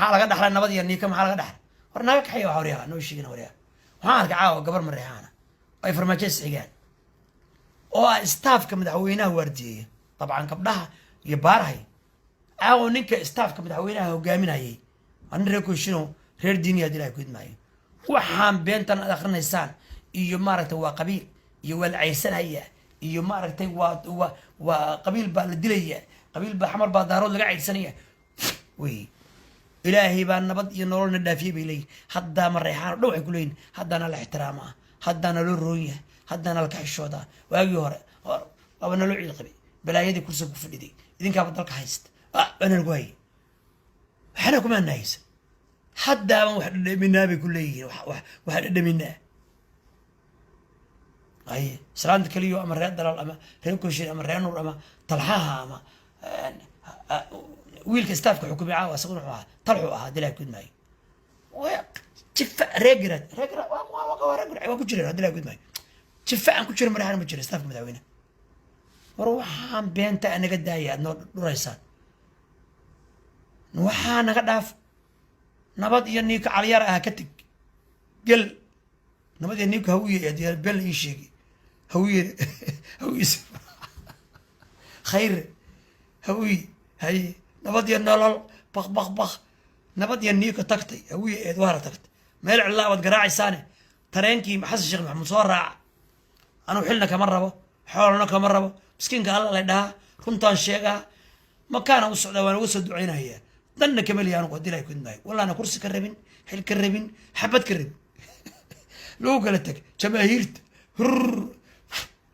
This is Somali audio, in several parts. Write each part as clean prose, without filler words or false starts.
Maxaa laga dhaxlay nabad iyo niika? Maxaa laga dhaxlay? War naga kaxaya waxa, waryaha noo sheegina, waryaha. Waxaan arkay caawa gabar Mareexaana oo ay Farmaajo isxigaan oo ah staffka madaxweynaha waardiyeeya. Dabcan gabdhaha iyo baarahay caawa ninka staffka madaxweynaha hogaaminayay waa nin reer Koshino, reer diiniya. Hadii Ilahay ku idmaayo, waxaan beentan aad akrinaysaan iyo maaragtay waa qabiil iyo waa la cayrsanaya iyo maaragtay waa qabiil baa la dilaya, qabiil baa Xamar baa Daarood laga cayrsanaya wey. Ilaahay baa nabad iyo nololna dhaafiyey bay leeyihin. Haddaa Mareexaan o dhan waxay ku leeyihin haddaana la ixtiraamaa, haddaana loo roon yahay, haddaana laka xishoodaa. Waagii hore waaba naloo ciid qabay, balaayadii kursiga ku fadhiday, idinkaaba dalka haysta waana lagu hayay, waxna kumaana haysan. Haddaaban wax dhadhaminaa bay ku leeyihiin, wax dhadhaminaa. Aye, islaanta keliyo ama reer Dalal ama reer Koshin ama reer Nuur ama Talxaha ama wiilka staffka xukumay caawa isaguna wuxuu ahaa Talxu ahaa dilaa gudmaayo. Jifa reer Garaad, reer Garaad waa reer Garaad, waa ku jireen dilaa gudmaayo. Jifa aan ku jirin Madaxna ma jira staffka madaxweynaha. War waxaan beenta naga daaya aad noo dhuraysaan, waxaa naga dhaaf. Nabad iyo niinka Caliyar ah ka teg gel, nabad iyo niinka Hawiye been la ii sheegay. Hawiye, Hawiye Khayre, Hawiye haye, nabad iyo nolol bak bak bak, nabad iyo niinka tagtay, Hawiye eed waara tagtay meel cidlaa waad garaacaysaan. Tareenkii Xasan Sheekh Maxamuud soo raaca. Anuu xilna kama rabo, xoolna kama rabo, miskiinka Alla lay dhahaa, runtaan sheegaa, makaana u socdaa, waan uga soo ducaynayaa, danna kama lihi anugu. Haddii Ilahay kudmaayo, wallaana kursi ka rabin, xil ka rabin, xabad ka rabin. Lagu kala teg jamaahiirta hurr.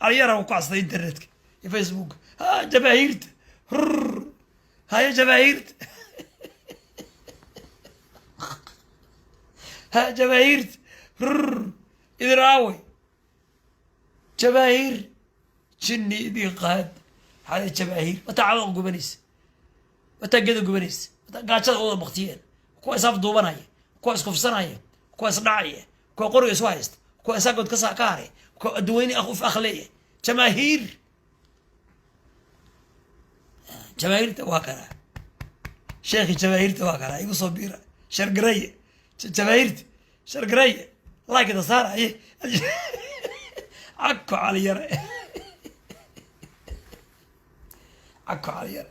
Caliyara ku kacsaday internetka iyo Facebook. Ha jamaahiirta hurr, haya jamaahiirta, ha jamaahiirta hurr, idin aaway jamaahiir, jinni idin qaad. Hada jamaahiir wataa cawaq gubanaysa, wataa geda gubanaysa, wataa gaajada wada baktiyeen, kuwa is afduubanaya, kuwa iskufsanaya, kuwa isdhacaya, kuwa qoriga isu haysta, kuwa isaagood ka ka haray, kuwa adduweyne uf akleeya. Jamaahiir, jamaahiirta waa kanaa, sheekhi jamaahiirta waa kanaa, igu soo biira. Shargaraya jamaahiirta, shargaraya, laakida saara. Aye, cagko Caliyare, cagko Caliyare,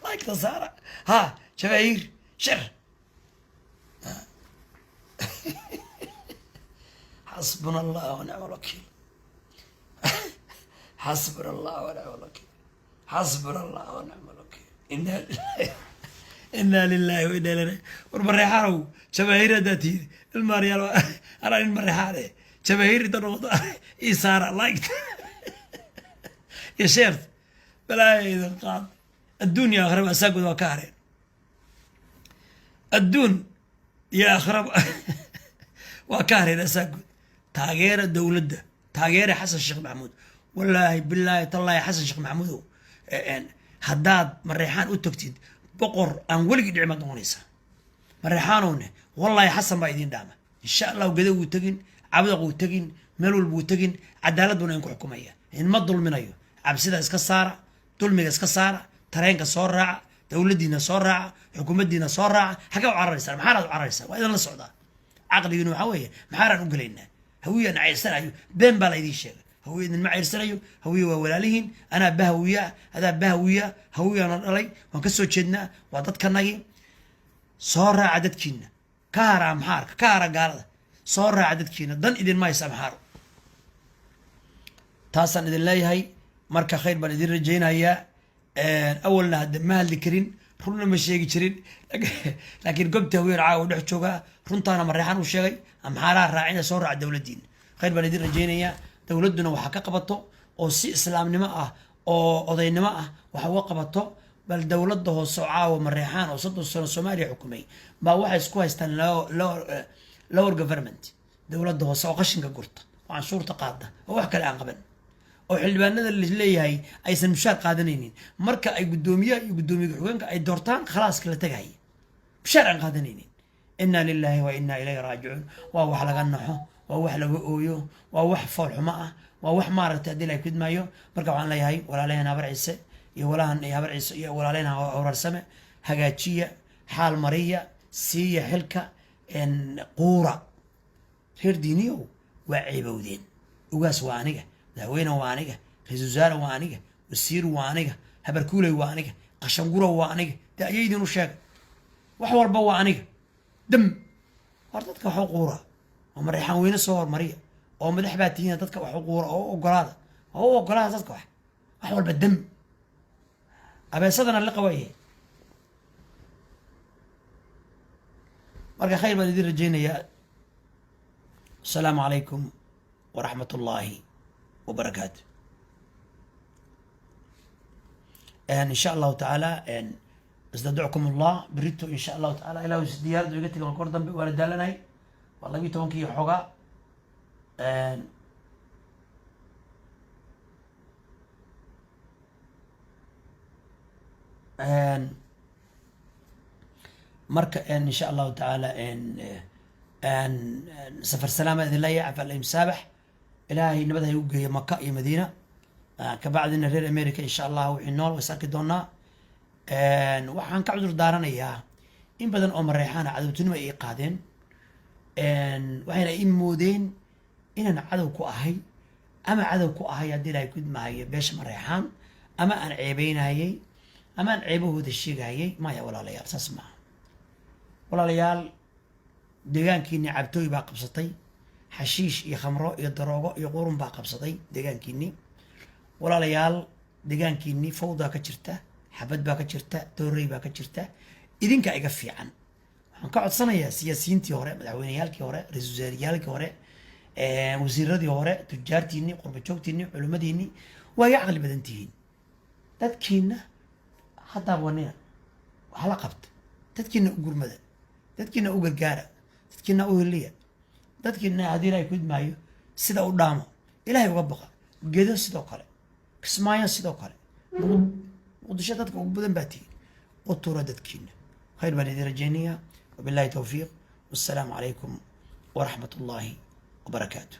laakida saara. Ha jamaahiir shar. Xasbuna Allah wa nicma alwakiil, xasbuna Allah wa nicma alwakiil, xasbuna Allah wa nicma alwakiil. Inna lillahi, inna lillahi wa inna ilayhi. War Mareexaanow, jamaahiir haddaad tihiin, ilmaaryaal, anaa nin Mareexaane, jamaahiir inta noqoto ii saara like iyo sheert. Balaaya idin qaad. Adduun iyo aakhiraba asaagood waa ka hareen, adduun iyo aakhiraba waa ka hareen asaagood. Taageera dowladda, taageera Xasan Sheekh Maxamuud. Wallaahi, bilaahi, tallaahi, Xasan Sheekh Maxamuudow, haddaad Mareexaan u tagtid, boqor aan weligii dhici maad noqonaysaa. Mareexaanowne, wallaahi Xasan baa idiin dhaama, insha Allahu. Gada wuu tegin, Cabdaq wuu tegin, meel walba wuu tegin, cadaalad buuna idinku xukumaya, idinma dulminayo. Cabsida iska saara, dulmiga iska saara, tareenka soo raaca, dowladdiina soo raaca, xukuumaddiina soo raaca. Xagee u cararaysaan? Maxaanaad u cararaysaan? Waa idin la socdaa. Caqligiina waxaa weeye maxaanaan u gelaynaa? Hawiyaan cayrsanayo, been baa la idiin sheegay. Hawiye idinma cayrsanayo, hawiye waa walaalihiin. Anaa bahawiya, adaa bahawiya, hawiyaana dhalay, waan ka soo jeednaa, waa dadkanagii. Soo raaca dadkiina, ka hara Amxaarka, ka hara gaalada, soo raaca dadkiina. Dan idinma haysa Amxaaro. Taasaan idin leeyahay. Marka khayr baan idin rajaynayaa. Awalna hadde ma hadli karin, runna ma sheegi jirin, laakiin gobta haween caawa dhex joogaa, runtaana Mareexaan u sheegay. Amxaaraha raacina, soo raaca dowladdiina. Khayr baan idin rajaynayaa. Dowladduna waxaa ka qabato oo si islaamnimo ah oo odaynimo ah waxa uga qabato. Bal dowladda hoose oo caawa Mareexaan oo 30 sano Soomaaliya xukumay baa waxay isku haystaan lower government, dowladda hoose oo qashinka gurta oo canshuurta qaada oo wax kale aan qaban, oo xildhibaanada laleeyahay aysan mushaar qaadanaynin. Marka ay guddoomiyaha iyo guddoomiye ku-xigeenka ay doortaan, khalaaska la tagahaya, mushaar aan qaadanaynin. Inna lillahi wa inna ilayhi raajicuun. Waa wax laga naxo, waa wax laga ooyo, waa wax foolxumo ah, waa wax maaragtay haddii la kudmaayo. Marka waxaan leeyahay walaalaheen Habar Ciise iyo walahan iyo Habar Ciise iyo walaalaheen Hawrarsame, hagaajiya. Xaal mariya, siiya xilka quura. Reer Diiniyow, waa ceebowdeen. Ugaas waa aniga, madaxweyne waa aniga, ra-iisul wasaare waa aniga, wasiir waa aniga, habarkuuley waa aniga, qashanguro waa aniga. Dee ayaydin u sheega, wax walba waa aniga. Dam war dadka wax u quura oo Mareexaan weyne soo hormariya oo madax baa tihiin. Dadka wax u quura oo u ogolaada, oo u ogolaada dadka wax walba. Dam abeesadana liqa waayahay. Marka khayr baan idin rajaynayaa. Asalaamu calaykum waraxmat ullaahi wabarakaatu. In sha Allahu tacaala istadcukum Allah berito, in sha Allahu taala. Ilaa diyaaradu iga tegin kor dambe, waana daalanahay, waa 12-kii iyo xoogaa. Marka in sha Allahu tacaala safar salaama idin leeyahay, cafa alla, Ilaahay nabad ha igu geeyo Maka iyo Madiina. Kabacdina reer America, insha Allah, wixii nool ways arki doonaa. Waxaan ka cudur daaranayaa in badan oo Mareexaana cadowtinimo ay qaadeen, waxayna ii moodeen inaan cadow ku ahay ama cadow ku ahay haddii Ilahay gudmahayo beesha Mareexaan, ama aan ceebeynayay ama aan ceebahooda sheegayay. Maya walaalayaal, saas maaha walaalayaal. Deegaankiini cabtooy baa qabsatay, xashiish iyo khamro iyo daroogo iyo qurun baa qabsaday deegaankiini. Walaalayaal, deegaankiini fawdaa ka jirta, xabad baa ka jirta, toorey baa ka jirta. Idinka iga fiican. Waxaan ka codsanayaa siyaasiyiintii hore, madaxweyneyaalkii hore, ra-iisul wasaareyaalkii hore, wasiiradii hore, tujaartiini, qurbajoogtiini, culimmadiini, waa iga caqli badan tihiin. Dadkiina haddaa wanina wax la qabta, dadkiina u gurmada, dadkiina u gargaara, dadkiina u heliya, dadkiina haddii Ilahay kudmaayo sida u dhaamo, Ilaahay uga baqa. Gedo sidoo kale, Kismaayo sidoo kale, Muqdisho dadka ugu badan baa tihiin. U tura dadkiina. Khayr baan idin rajaynayaa. Wabillahi towfiiq, wassalaamu calaykum waraxmat ullaahi wabarakaatu.